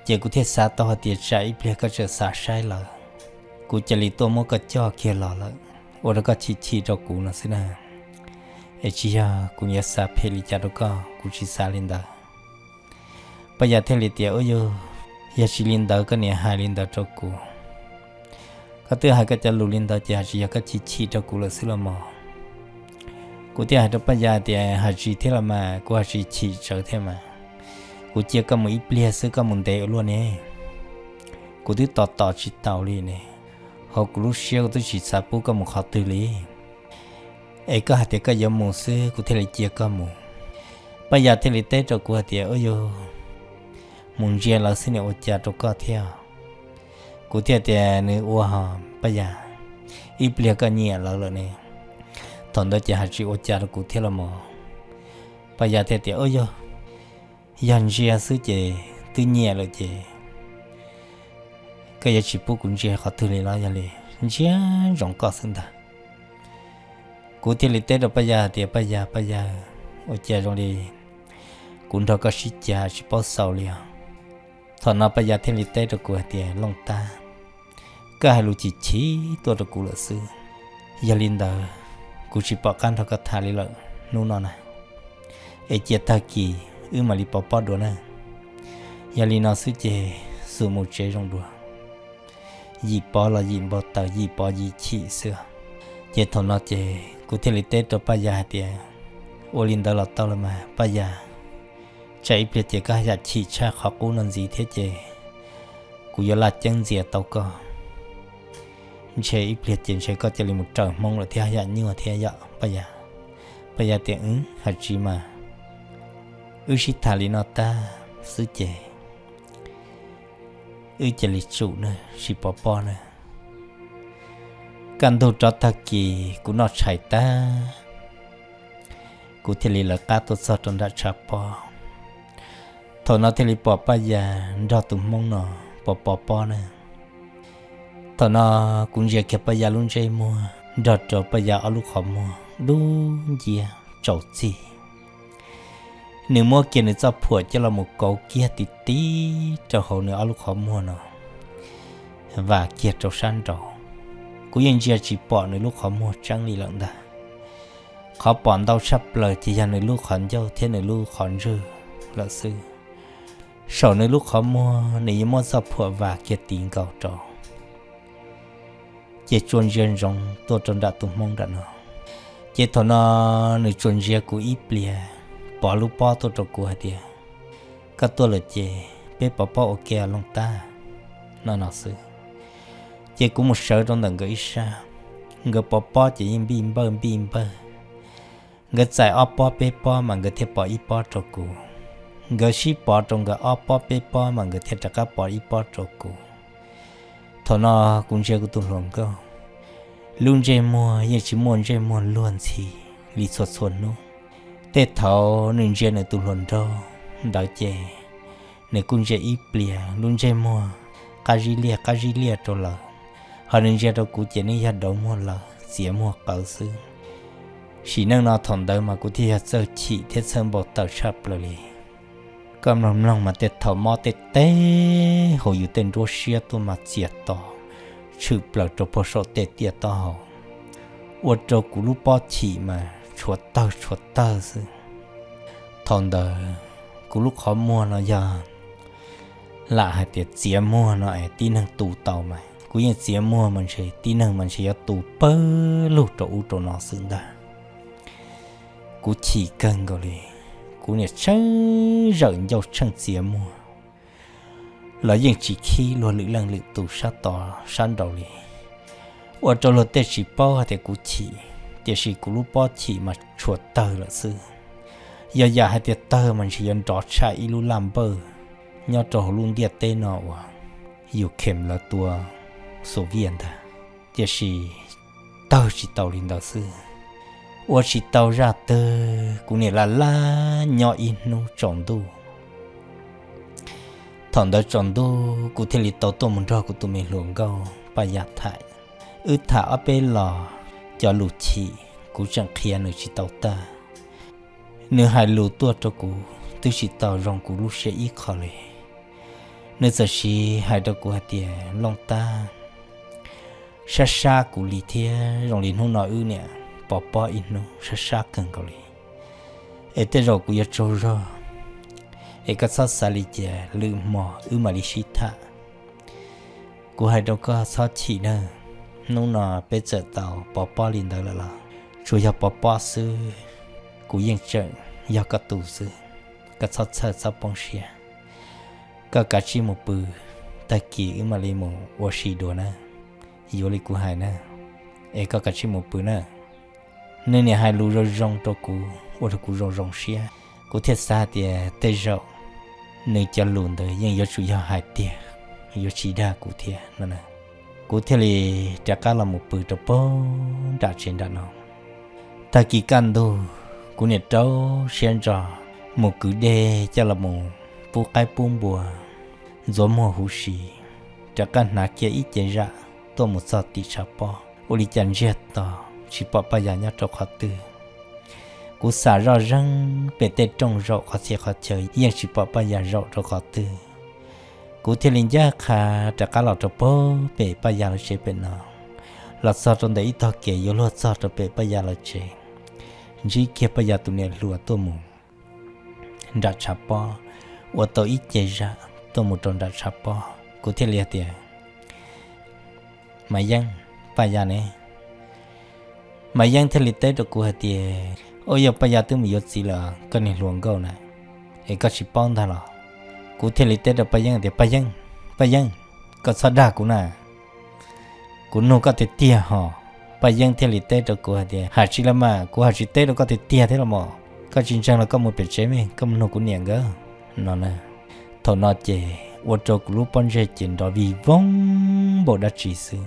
Ces kuv thiaj xav tau hais tias tsam ib pliag koj tseem xav saib lawm, kuv cia li tuaj muab koj coj kiag los lawm, ua rau koj chim chim rau kuv no xwb na. Es tsis yog kuv yuav xav phem li cas rau koj, kuv tsis xav li ntawd. Paj Yaj thiaj li tias, Ub yus, yog tsis li ntawd koj niaj hais li ntawd rau kuv. Koj twb hais koj cov lus li ntawd ces hais tsis yog koj chim chim rau kuv lawm xwb los mas? Kuv thiaj hais rau Paj Yaj tias, Hais tsis thiab los mas, kuv hais tsis chim tsawv thiab mas. Kuv cia koj mus ib pliag xwb koj mus ntev ua luaj ne. Kuv twb tos tos tsis taus li ne. Hauv kuv lub siab kuv twb tsis xav pub koj mus qhov twg li. Es koj hais tias koj yuav mus xwb kuv thiaj li cia koj mus. Paj Yaj thiaj li teb rau kuv hais tias, Ub yus, mus ntsia lawv xwb niaj ua cas rau koj thiab? Kuv thiaj tias, Nws ua ho Paj Yaj, ib pliag koj nyiam lawv lawm ne. Thaum ntawd ces hais tsis ua cas rau kuv thiab los mas. Paj Yaj thiaj tias, Ub yus, yog ntsia xwb ces twb nyiam lawm ces koj yuav tsis pub kuv ntsia qhov twg li los? Yog li ntsia ntsoov koj xwb ntag. Kuv thiaj li teb rau Paj Yaj tias, Paj Yaj, Paj Yaj, ua cas zoo li kuv nrog koj sib cav tsis paub xaus li os. Thaum no Paj Yaj thiaj li teb rau kuv hais tias, Looj Tab, koj hais lus chim chim tuaj rau kuv lawm xwb. Yog li ntawd, kuv tsis pom qab nrog koj tham li lawm hnub no na. Es cia tag kis wb mam li pov pob dua na. Yog li no xwb ces xum mus tsev zoo dua. Yim pov los yim npau taws, yim pov yim chim xwb. Ces thaum no ces kuv thiaj li teb rau Paj Yaj hais tias, Ua li ntawd los tau los mas Paj Yaj, tsam ib pliag ces koj yam chim tshaj qhov qub no ntxiv thiab ces kuv yuav laj ceeb ntxias tau koj. Ntshe ib pliag ces ntshe koj cia li mus raws Hmoob lawm thiab yam nyuaj thiab yom Paj Yaj. Paj Yaj tias, Wb hais tsis mas, wb sib tham li no tag xwb ces wb cia li tsum na, tsis pov pob na. Kaj ntug rov tag kis kuv noj tshais tag, kuv thiaj li lawv qab tuaj txog rau nram tshav pob. Thaum no thiaj li pom Paj Yaj nrog tus Hmoob no pov pov pob na. Thaum no kuv ntsia kiag Paj Yaj lub ntsej muag nrog rau Paj Yaj ob lub qhov muag dub nciab tsaus txig. Nws muab kiag nws txoj phuam coj los mus kauv kiag ti ti rau hauv nws ob lub qhov muag no, vam kiag rau sab nraud. Kuv yeej ntsia tsis pom nws lub qhov muag tseeb li lawm ntag. Qhov pom ntau tshaj plaws ces yog nws lub qhov ncauj thiab nws lub qhov ntswg lawm xwb. Saum nws lub qhov muag nws yeej muab txoj phuam vam kiag ti nkaus rau, ces tsuas ntsia ntsoov tuaj rau nram tus Hmoob nram no. Ces thaum no nws tsuas ntsia kuv ib pliag, pov lub pob tuaj rau kuv hais tias, Koj tuaj lawm ces peb pov pob ua ke Looj Tab, no no xwb. Ces kuv mus sawv rau ntawm nkawd ib sab, nkawd pov pob ces yeej npij npawj npij npawj. Nkawd txais ob pob peb pob mas nkawd thiaj pov ib pob rau kuv. Nkawd sib pov rau nkawd ob pob peb pob mas nkawd thiaj rov qab pov ib pob rau kuv. Thaum no kuv ntsia kuv tus hluas nkauj, lub ntsej muag yeej tsis muaj ntsej muag luag ntxhi li txhua txhua hnub. Tej thaum nws ntsia nws tus hluas nraug ntawd ces nws kuj ntsia ib pliag lub ntsej muag qab zib liaj qab zib liaj rau lawm, Ho nws ntsia rau kuv ces nws yog dauv muag lawm, txiav muag qawv xwb. Sim neej no thaum ntawd mas kuv thiaj yog txawj chim thiab txhawj npau taws tshaj plaws li. Koj mloog mloog mas tej thaum mob tej teb hauv yus tej nruab siab tuaj mas txias to, tshwm plaws rau puag saum tej tiaj taub hau, ua rau kuv lub pob chim mas tshuav tawg tshuav tawg xwb. Thaum ntawd kuv lub qhov muag no yog lam hais tias txiav muag no es tib neeg tu tau mas kuv yeej txiav muag mas ntshe tib neeg mas ntshe yuav tu pawg lug rau ub rau no xwb ntag. Kuv chim kawg nkaus li, kuv niam tsheej zawm ncauj tsheej txiav muag los yeej tsis khib luag lwm leej lwm tus sab tod sab nraud li, ua rau luag tej tsis paub hais tias kuv chim, tiam sis kuv lub pob chim mas tshuav tawg lawm xwb. Yog yam hais tias tawg mas ntshe yuav nrov tshaj ib lub laj npawj nyob rau hauv lub ntiaj teb no uas Ukraine lawv tua Soviet ntag, tiam sis tawg tsis tau li ntawd xwb. Ua tsis tau zaj twg, kuv niam laj laj nyob ib hnub tsaus ntuj. Thaum ntawd tsaus ntuj kuv thiaj li tau tuaj mus nrog kuv tus me hluas nkauj Paj Yaj tham. Wb tham ob peb los cov lus chim kuv tseem qhia nws tsis tau tag. Nws hais lus tuaj rau kuv twb tsis tau zoo kuv lub siab ib qho li. Nws txawm siv hais rau kuv hais tias, Looj Tab, sab sab kuv li thiab zoo li hnub no wb niam pov pob ib hnub sab sab kawg nkaus li, es tej zaum kuv yuav tsaug zog, es koj txhob xav li cas, lwm hmo wb mam li sib tham. Kuv hais rau koj txhob chim nawb, hnub no peb txawm tau pov pob li ntawd lawm los tsuas yog pov pob xwb, kuv yeej tseem yog koj tus xwb, koj txhob txhawj txhob poob siab. Koj kav tsij mus pw, tag kis wb mam li mus ua si dua na, yuav li kuv hais na, es koj kav tsij mus pw na. Nws niam hais lus zoo zoo rau kuv ua rau kuv zoo zoo siab, kuv thiaj xav hais tias tej zaum nws cov lus ntawd yeej yuav tsum yog hais tiag, yuav tsis dag kuv thiab no. Kuv thiaj li rov qab los mus pw rau puag nram tsev nram no. Tag kis kaj ntug, kuv niam rau siab ntso mus kwv dej coj los mus pub qaib pub npua, ntxuav muag huv si, rov qab hnav kiag ib ce zam tuaj mus txog tim tshav pob, ua li cas ntsiag to, tsis pom Paj Yaj nyob rau qhov twg. Kuv xam zoj zeeg pem tej rooj zaum qhov txhia qhov chaw yeej tsis pom Paj Yaj zaum rau qhov twg. Kuv thiaj li ncaj qha rov qab los rau puag pem Paj Yaj lawv tsev pem no, los txog rau ntawm ib tog kev yuav luag txog rau pem Paj Yaj lawv tsev, ntsib kiag Paj Yaj tus niam hluas tuaj mus nram tshav pob, ua tau ib ce zam tuaj mus rau nram tshav pob. Kuv thiaj li hais tias, Mas Yeeb, Paj Yaj ne? Mas Yeeb thiaj li teb rau kuv hais tias, Ua, yog Paj Yaj twb mus yuav txiv lawm koj niag hluas nkauj na, es koj tsis paub ntag los? Kuv thiaj li teb rau Paj Yeeb tias, Paj Yeeb, Paj Yeeb, koj txhob dag kuv na, kuv nug koj tiag tiag hos. Paj Yeeb thiaj li teb rau kuv hais tias, Hais tsis lawm mas, kuv hais tsis teb rau koj tiag tiag thiab los mas, koj tsis ntseeg los koj mus pem tsev me, koj mus nug kuv niam nkawd no na. Thaum no ces ua rau kuv lub pob ntseg ces nrov vig voog npaum dab tsi xwb.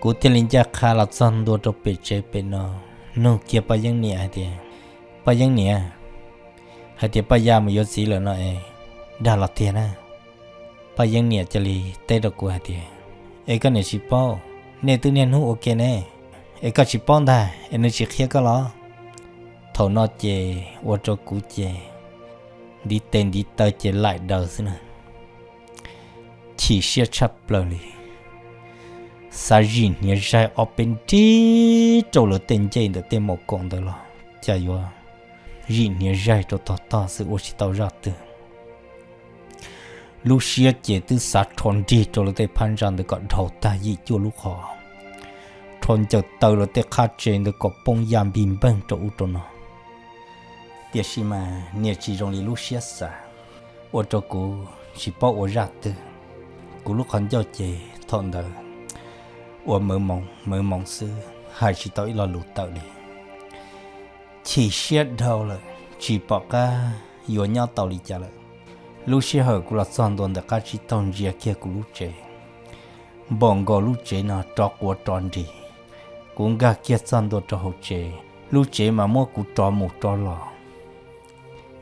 Kuv thiaj li ncaj qha los txog ntua rau pem tsev pem no, nug kiag Paj Yeeb niam hais tias, Paj Yeeb niam, hais tias Paj Yaj mus yuav txiv lawm no es dag los tiag na? Paj Yeeb niam cia li teb rau kuv hais tias, Es koj niam tsis paub, nej twb niaj hnub ua ke ne, es koj tsis paub ntag es nws tsis qhia koj los? Thaum no ces ua rau kuv ces ntiv tes ntiv taw ces laim daws xwb na. Chim siab tshaj plaws li, xav zim hniav zaig ob peb nrig rau lawv tej ncej ntawm tej maum koom ntawd los cas yuav zim hniav zaig rau tog tog xwb ua tsis tau zaj twg. Lub siab ces twb xav rho nrig rau lawv tej phab ntsa ntawd kom dhau tag yim cuaj lub qhov, rho ncaws taw lawv tej qhab tsev ntawd kom poob ya npig npeeg rau ub rau no. Tiam sis mas niam tsis zoo li lub siab xav, ua rau kuv tsis paub ua zaj twg. Kuv lub qhov ncauj ces thaum ntawd ua mawv moov mawv moov xwb, hais tsis tau ib lo lus tawm li. Chim siab dhau lawm, tsis pom qab yuav nyob tau li cas lawm. Lub sij hawm kuv los txog ntua ntawm qab tsib taug ntsia kiag kuv lub tsev, npaum nkaus lub tsev no rov quav rov nrig. Kuv nkag kiag txog ntua rau hauv tsev, lub tsev mas muab kuv rov mus rov los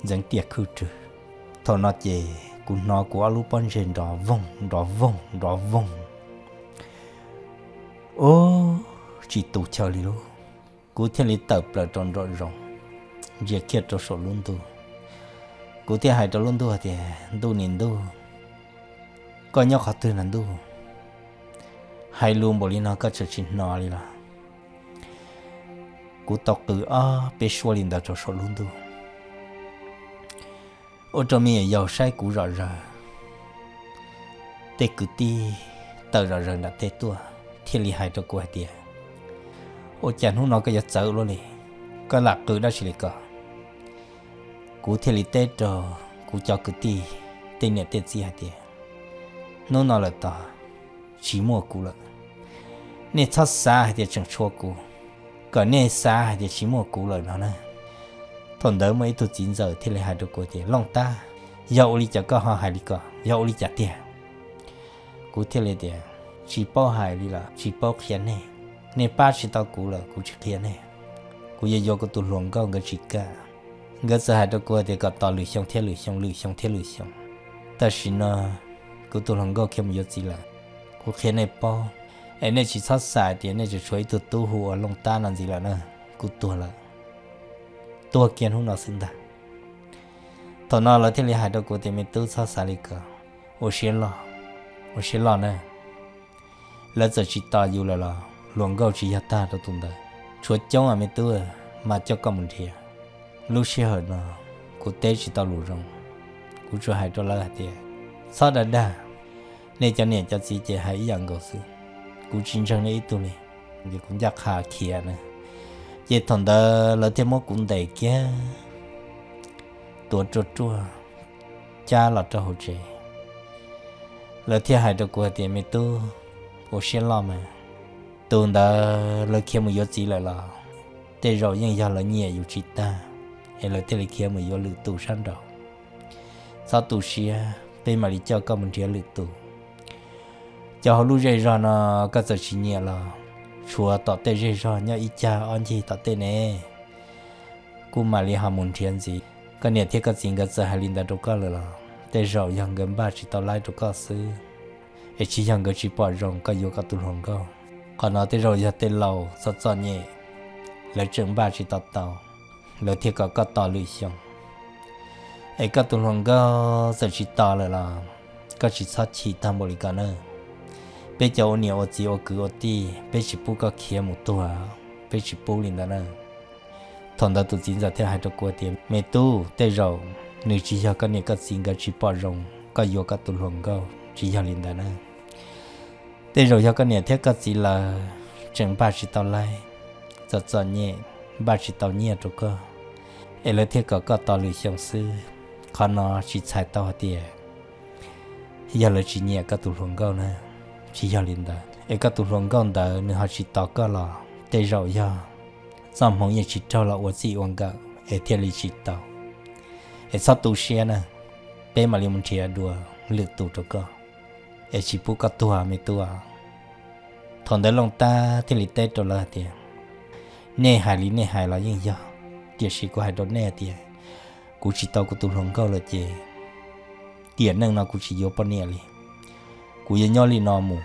ntxeev tiaj khwj rwg. Thaum no ces kuv hnov kuv ob lub pob ntseg nrov voog nrov voog nrov voog. Ub, tsis tu chaw li lauj. Kuv thiaj li tawm plaws rau nraum zoov, ntsia kiag rau saum lub ntuj. Kuv thiaj hais rau lub ntuj hais tias, Ntuj nim ntuj, koj nyob qhov twg na ntuj? Hais lus npaum li no koj tseem tsis hnov li los? Kuv tau qw ob peb suab li ntawd rau saum lub ntuj, ua rau me nyuam yaus saib kuv zom zaws. Tej kwv tij tawm zom zaws nram tej tuaj thiaj li hais rau kuv hais tias, Ua cas hnub no koj yuav txawv luaj li? Koj lam qw dab tsi li ko? Kuv thiaj li teb rau kuv cov kwv tij, tej niam tej txiv hais tias, Hnub no lawm tod, tsis muaj kuv lawm. Nej txhob xav hais tias tseem tshuav kuv, kom nej xav hais tias tsis muaj kuv lawm no na. Thaum ntawd muaj ib tug txiv ntxawm thiaj li hais rau kuv tias, Looj Tab, yog ua li cas koj ho hais li ko, yog ua li cas tiag? Kuv thiaj li tias, Tsis paub hais li lawm, tsis paub qhia nej. Nej pab tsis tau kuv lawm, kuv tsis qhia nej. Kuv yuav yuav kuv tus hluas nkauj, nkawd tsis kam. Nkawd txawm hais rau kuv tias kom tos lwm xyoo thiab lwm xyoo, lwm xyoo thiab lwm xyoo. Tam sim no kuv tus hluas nkauj khiav mus yuav txiv lawm. Kuv qhia nej paub, es nej tsis txhob xav tias nej tseem tshuav ib tug tub hu ua Looj Tab no ntxiv lawm na. Kuv tuag lawm, tuag kiag hnub no xwb ntag. Thaum no lawv thiaj li hais rau kuv tias, Me tub, txhob xav li ko, ua siab loj, ua siab loj na. Lawv txawm tsis tos yus lawm los hluas nkauj tsis yog tag rau tus ntawd, tshuav coob, me tub, mas coj koj mus nrhiav. Lub sij hawm no kuv teb tsis tau lus zoo, kuv tsuas hais rau lawv hais tias, Txhob dag dag, nej cov niam cov txiv ces hais ib yam nkaus xwb. Kuv tsis ntseeg nej ib tug li, ces kuv ncaj qha khiav na. Ces thaum ntawd lawv thiaj muab kuv ntes kiag, tuav ruaj ruaj, cab los rau hauv tsev. Lawv thiaj hais rau kuv hais tias, Me tub, ua siab loj mas, tus ntawd lawv khiav mus yuav txiv lawm los tej zaum yeej yog lawv nyiam yus tsis tag, es lawv thiaj li khiav mus yuav lwm tus sab nraud. Txhob tu siab, peb mam li coj koj mus nrhiav lwm tus. Cov hauv lub zej zog no koj txawm tsis nyiam los tshuav tom tej zej zog nyob ib cag ob ncig tom tej ne. Kuv mam li ho mus nrhiav ntxiv. Koj niam thiab koj txiv nkawd txawm hais li ntawd rau koj lawm los tej zaum yog nkawd npaj tsis tau laib rau koj xwb, es tsis yog nkawd tsis pom zoo koj yuav koj tus hluas nkauj. Qhov no tej zaum yog tej laus txom txom nyem, lawv tseem npaj tsis tau tau, lawv thiaj kom koj tos lwm xyoo. Es koj tus hluas nkauj txawm tsis tos lawm los koj tsis txhob chim tag npaum li ko na. Peb cov ua niam ua txiv ua kwv ua tij, peb tsis pub koj khiav mus tuag, peb tsis pub li ntawd na. Thaum ntawd tus txiv ntxawm thiaj hais rau kuv tias, Me tub, tej zaum nws tsis yog koj niam koj txiv nkawd tsis pom zoo koj yuav koj tus hluas nkauj, tsis yog li ntawd na. Tej zaum yog koj niam thiab koj txiv lawv tseem npaj tsis tau laib, txom txom nyem, npaj tsis tau nyiaj rau koj, es lawv thiaj kom koj tos lwm xyoo xwb. Qhov no tsis txhais tau hais tias yog lawv tsis nyiam koj tus hluas nkauj na, tsis yog li ntawd. Es koj tus hluas nkauj ntawd nws ho tsis tos koj los tej zaum yog txoj hmoov yeej tsis raug los ua txij ua nkawm es thiaj li tsis tau. Es txhob tu siab na, peb mam li mus nrhiav dua lwm tus rau koj, es tsis pub koj tuag me tub. Thaum ntawd Looj Tab thiaj li teb rau lawv hais tias, Nej hais li nej hais los yeej yog, tiam sis kuv hais rau nej tias, kuv tsis tau kuv tus hluas nkauj lawm ces tiam neej no kuv tsis yuav poj niam li. Kuv yuav nyob li no mus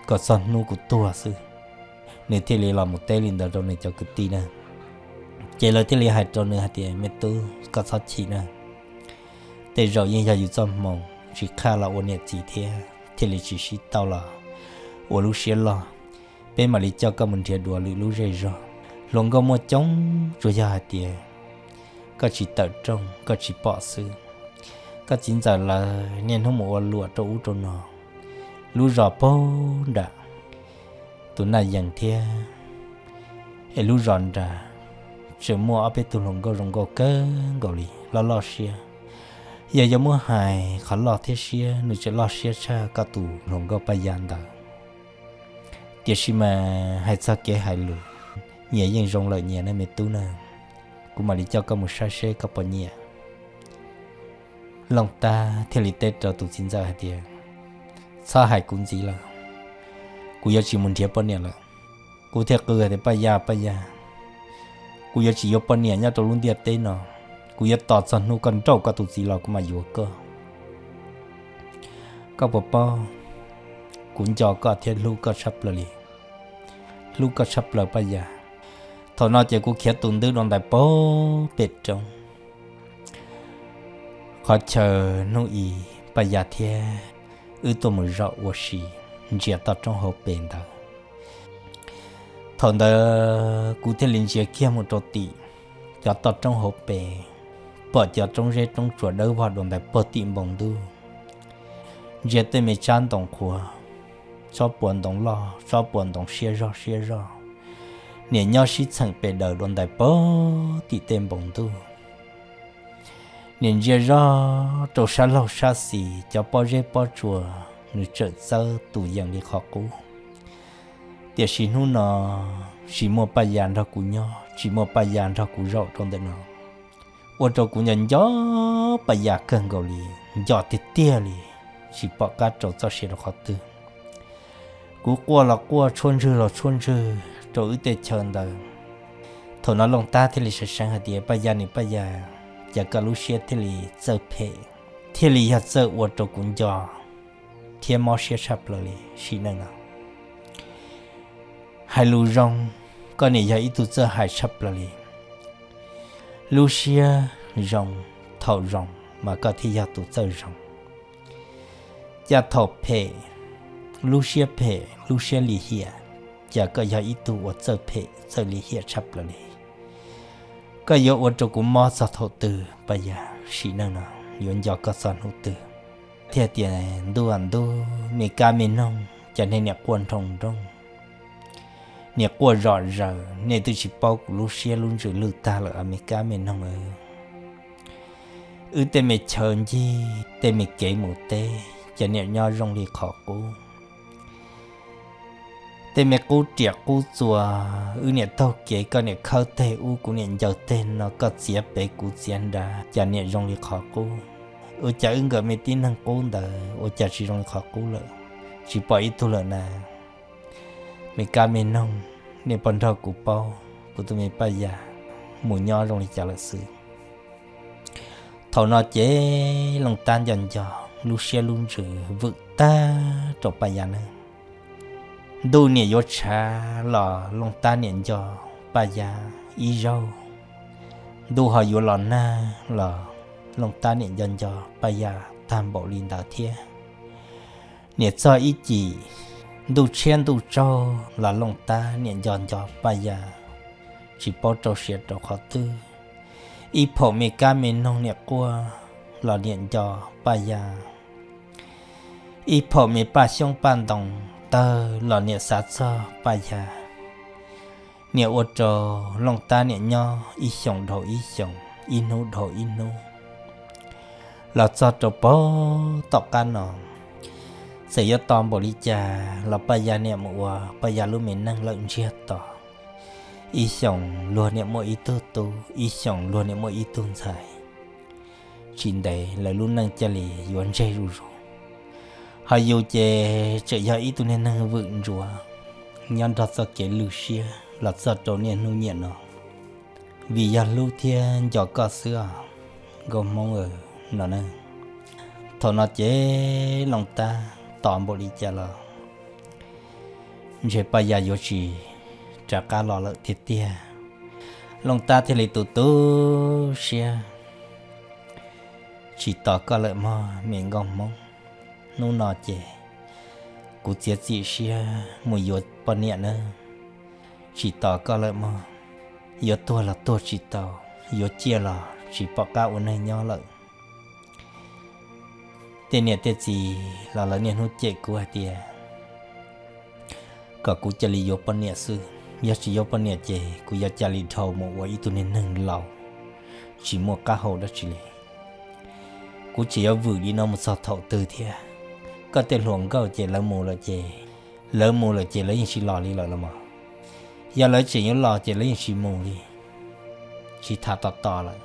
kom txog hnub kuv tuag xwb. Nws thiaj li los mus teb li ntawd rau nws cov kwv tij na. Ces lawv thiaj li hais rau nws hais tias, Me tub, koj txhob chim na. Tej zaum yeej yog yus txoj hmoo tsis qhaj los ua niam txiv thiab thiaj li tsis sib tau los ua lub siab loj. Peb mam li coj koj mus nrhiav dua lwm lub zej zog. Hluas nkauj muaj coob, tsuas yog hais tias koj tsis tawm rooj, koj tsis pom xwb. Koj txiv ntxawm lawv niaj hnub mus ua luam rau ub rau no, lub zos puag nram tus Naj Yees thiab es lub zos nrad tseem muaj ob peb tug hluas nkauj zoo nkauj kawg nkaus li, loj loj siab. Yog yuav muab hais qhov loj thiab siab, nws tseem loj siab tshaj koj tus hluas nkauj Paj Yaj ntawd. Tiam sis mas hais txog kev hais lus, nyias yeej zoo lawm nyias ne me tub na. Kuv mam li coj koj mus saib seb koj puas nyiam. Looj Tab thiaj li teb rau tus txiv ntxawm hais tias, Txhob hais kuv ntxiv lawm, kuv yuav tsis mus nrhiav poj niam lawm. Kuv thiaj qw hais tias, Paj Yaj, Paj Yaj, kuv yuav tsis yuav poj niam nyob rau lub ntiaj teb no. Kuv yuav tos txog hnub koj nrauj koj tus txiv los kuv mam yuav koj. Koj puas paub, kuv nco koj thiab hlub koj tshaj plaws li. hlub koj tshaj plaws Paj Yas. Thaum no ces kuv khiav tus ntwb dua ntais pag pem roob qhov chaw hnub i Paj Yas thiab wb tuaj mus zaum ua si ntsia toj roob hauv pes ntawd. Thaum ntawd kuv thiaj li ntsia kiag mus rau tim cov toj roob hauv pes, pom cov roob zeb roob tsuas dawb vog dua ntais pag tim npoo ntuj. Ntsia tej me tsab ntoo qhuav, tsob puas ntoo loj tsob puas ntoo siab zog siab zog, niam nyob sib txheem pes daws dua ntais pag tim tej npoo ntuj. Niam ntsia zog rau sab laug sab xis cov pob zeb pob tsuas nws tseem txawb tus yees li qhov qub. Tiam sis hnub no tsis muaj Paj Yas nrog kuv nyob, tsis muaj Paj Yas nrog kuv zaum rau ntawm no, ua rau kuv nco nco Paj Yas kawg nkaus li, nco tiag tiag li, tsis pom qab rau txoj sia rau qhov twg. Kuv quaj los quaj, tshuab ntswg los tshuab ntswg rau wb tej chaw ntawd. Thaum no Looj Tab thiaj li seev seev hais tias, Paj Yas, niam Paj Yas, cas koj lub siab thiaj li txawj phem, thiaj li yog txawj ua rau kuv nco thiab mob siab tshaj plaws li sim neej no? Hais lus zoo, koj niam yog ib tug txawj hais tshaj plaws li. Lub siab zoo, thaum zoo mas koj thiaj yog tus txawj zoo. Cas thaum phem, lub siab phem lub siab lim hiam, cas koj yog ib tug uas txawj phem txawj lim hiam tshaj plaws li. Koj yuav ua rau kuv mob txog thaum twg Paj Yas, sim neej no yuav nco koj txog hnub twg? Thiaj tias, Ntuj a ntuj, me kab me noog, cas nej niam quaj nroo nrooj, niam quaj zom zaws, nej twb tsis paub kuv lub siab lub ntsws lwj tag lawm a me kab me noog. Wb tej me chaw ncig, tej me kev mus teb, cas niam nyob zoo li qhov qub. Tej me qub riam qub txuas, wb niam taug kev koj niam khawb teg ub kuv niam ncaws teg no, koj txiav pem kuv txiav nrad, cas niam zoo li qhov qub. Ua cas wb nkawm me tib neeg qub ntawd ua cas tsis zoo li qhov qub lawm, tsis pom ib tug lawm na? Me kab me noog, nej puas nrog kuv paub kuv tus me Paj Yas mus nyob zoo li cas lawm xwb? Thaum no ces Looj Tab nco nco, lub siab lub ntsws vwm tag rau Paj Yas ne. Ntuj niam yuav tshav los Looj Tab niam nco Paj Yas ib zaug, ntuj ho yuav los nag los Looj Tab niam nco nco Paj Yas tag npaum li ntawd thiab. Niam txog ib cim ntuj tshiab ntuj tsaug los Looj Tab niam nco nco Paj Yas, tsis paub rau siab rau qhov twg. Ib phaum me kab me noog niam quaj los niam nco Paj Yas. Ib phaum me paj xyoob paj ntoo tawg los niam xav txog Paj Yas. Niam ua rau Looj Tab niam nyob ib xyoos dhau ib xyoos, ib hnub dhau ib hnub. Los txog rau pag tom qab no, txawm yuav tos npaum li cas los Paj Yas niam mus ua Paj Yas lub me neej lawm ntsiag to. Ib xyoos luag niam muaj ib tug tub, ib xyoos luag niam muaj ib tug ntxhais. Tsis ntev lawv lub neej cia li yuav ntseg zuj zus. Ho yus ces tseem yog ib tug niag neeg vwm ntsuav nyob nrog txoj kev lwj siab los txog rau niaj hnub niam no. Vim yog hlub thiab nco koj xwb os nkauj Hmoob no ne. Thaum no ces Looj Tab tos npaum li cas los ntshe Paj Yas yuav tsis rov qab los lawm tiag tiag. Looj Tab thiaj li tu tu siab, tsis tos koj lawm mog me nkauj Hmoob. Hnub no ces kuv txiav txim siab mus yuav poj niam nawb. Tsis tos koj lawm mog, yuav tuag los tuag tsis tau, yuav ciaj los tsis pom qab ua neeg nyob lawm. Tej niam tej txiv los lawv niaj hnub cem kuv hais tias kom kuv cia li yuav poj niam xwb, yog tsis yuav poj niam ces kuv yuav cia li dhau mus ua ib tug niag neeg laus tsis muaj qab hau dab tsi li. Kuv tseem yuav vwm li no mus txog thaum twg thiab? Koj tej hluas nkauj ces lawv mus lawm ces, lawv mus lawm ces lawv yeej tsis los li lawm los mas. Yog lawv tseem yuav los ces lawv yeej tsis mus li, tsis tham tos tos lawm.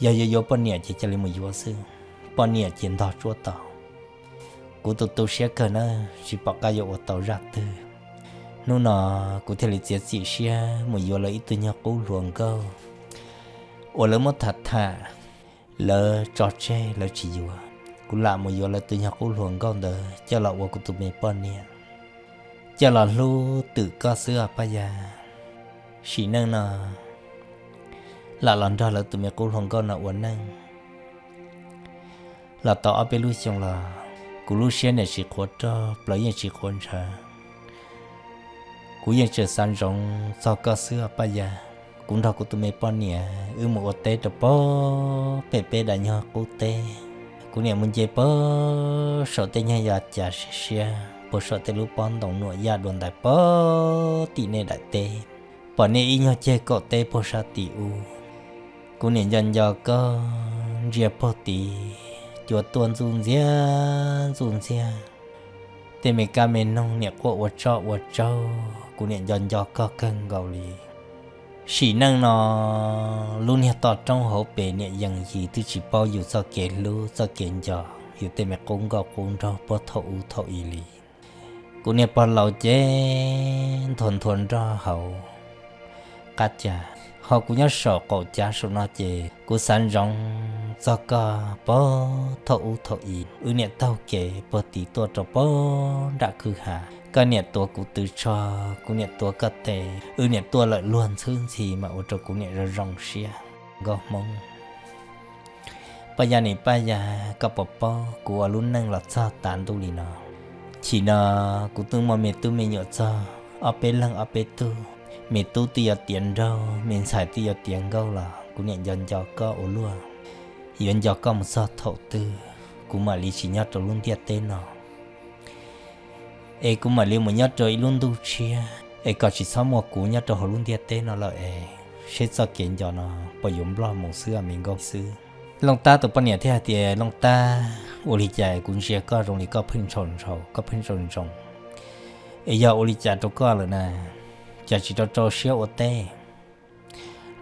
Yog yuav yuav poj niam ces cia li mus yuav xwb, poj niam ces ntog tsuab tau. Kuv tu tu siab kawg na, tsis pom qab yuav ua tau zaj twg. Hnub no kuv thiaj li txiav txim siab mus yuav lawv ib tug nyuag qub hluas nkauj uas lawv muab tham tham, lawv tso tseg lawv tsis yuav. Kuv lam mus yuav lawv tus nyuag qub hluas nkauj ntawd coj los ua kuv tus me poj niam. coj los hlub twm koj xwb os Paj Yaj. Sim neej no lam los nrog lawv tus me qub hluas nkauj no ua neej los tau ob peb lub xyoo los kuv lub siab niam tsis qhuav rog plaws yeej tsis qhuav ntshaw. Kuv yeej tseem xav ntsoov txog koj xwb os Paj Yaj. Kuv nrog kuv tus me poj niam wb mus ua teb rau pog pem peb daim nyuag qub teb. Kuv niam mus nce pog saum tej nyuag yaj cas siab siab puag saum tej lub pob ntoos nuam yaj dua ntais pog tim nej daim teb, pom nej ib nyuag ceg kaum teb puag sab tim ub. Kuv niam nco nco koj, ntsia pog tid, cua tuaj ntxuj ntxiag ntxuj ntxiag, tej me kab me noog niam quaj ua tsoj ua tsaug, kuv niam nco nco koj kawg nkaus li. Sim neej no lub niag toj roob hauv pes niam yees yis twb tsis paub yus txoj kev hlub txoj kev nco yus tej me qub nkauj qub nraug puag thaum ub thaum i li. Kuv niag pog laus ces nthua nthua nroj hauv qab cas, ho kuv nyob saum qaum cav saum no ces kuv xav ntsoov txog koj pog thaum ub thaum i. Wb niam taug kev pog tid tuaj rau pog nram kwj ha, koj niam tuav kuv tw tsho, kuv niam tuav koj tes, wb niam tuaj lawm luag ntxhwb ntxhi mas ua rau kuv niam zoo zoo siab nkauj hmoob. Paj Yaj nim Paj Yaj, koj puas paub kuv ua lub neej los txog tav ntuj li no? Chim no kuv twb muaj me tub me nyuam txog ob peb leeg ob peb tug, me tub twb yuav tiav nraug, me ntxhais twb yuav tiav nkauj los kuv niam nco nco koj ua luaj. Yuav nco koj mus txog thaum twg kuv mam li tsis nyob rau lub ntiaj teb no, es kuv mam li mus nyob rau ib lub ntuj tshiab, es kom tsis txhob muaj kuv nyob rau hauv lub ntiaj teb no lawm es seb txoj kev nco no puas yuav nplog mus xwb me nkauj xwb. Looj Tab tus poj niam thiaj hais tias, Looj Tab, ua li cas kuv ntsia koj zoo li koj pheej ntshau ntshau, koj pheej ntsoov ntsoov, es yog ua li cas rau koj lawm na? Cas tsis rau rau siab ua teb?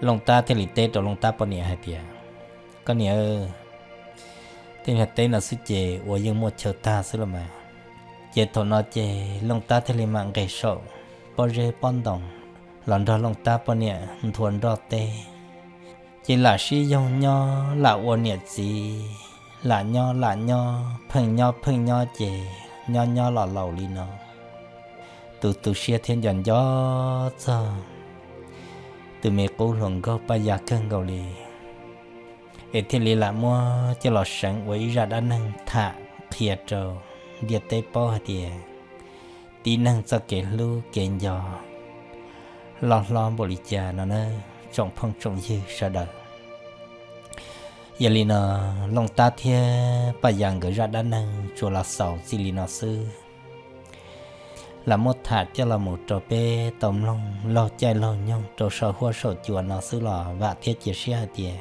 Looj Tab thiaj li teb rau Looj Tab poj niam hais tias, Koj niam, tej niag teb no xwb ces ua yeej muaj chaw tag xwb los mas. Ces thaum no ces Looj Tab thiaj li mam nqes saum pob zeb pob ntoos los nrog Looj Tab poj niam nthua nroj teb. Ces lam sib yoog nyob lam ua niam txiv, lam nyob lam nyob pheej nyob pheej nyob ces nyob nyob los laus li no. Tus tu siab thiab nco nco txog tus me qub hluas nkauj Paj Yaj kawg nkaus li, es thiaj li lam muab coj los seev ua ib zaj dab neeg tham qhia rau ntiaj teb paub hais tias tib neeg txoj kev hlub kev nco loj hlob npaum li cas no na, tsoom phooj tsoom ywg sawv daws. Yog li no, Looj Tab thiab Paj Yaj nkawd zaj dab neeg tsuas los xaus txij li no xwb. Lam muab tham coj los mus rau peb tau mloog laug caij laug nyoog rau saum huab saum cua no xwb los vam thiab cia siab hais tias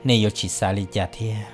nej yuav tsis xav li cas thiab.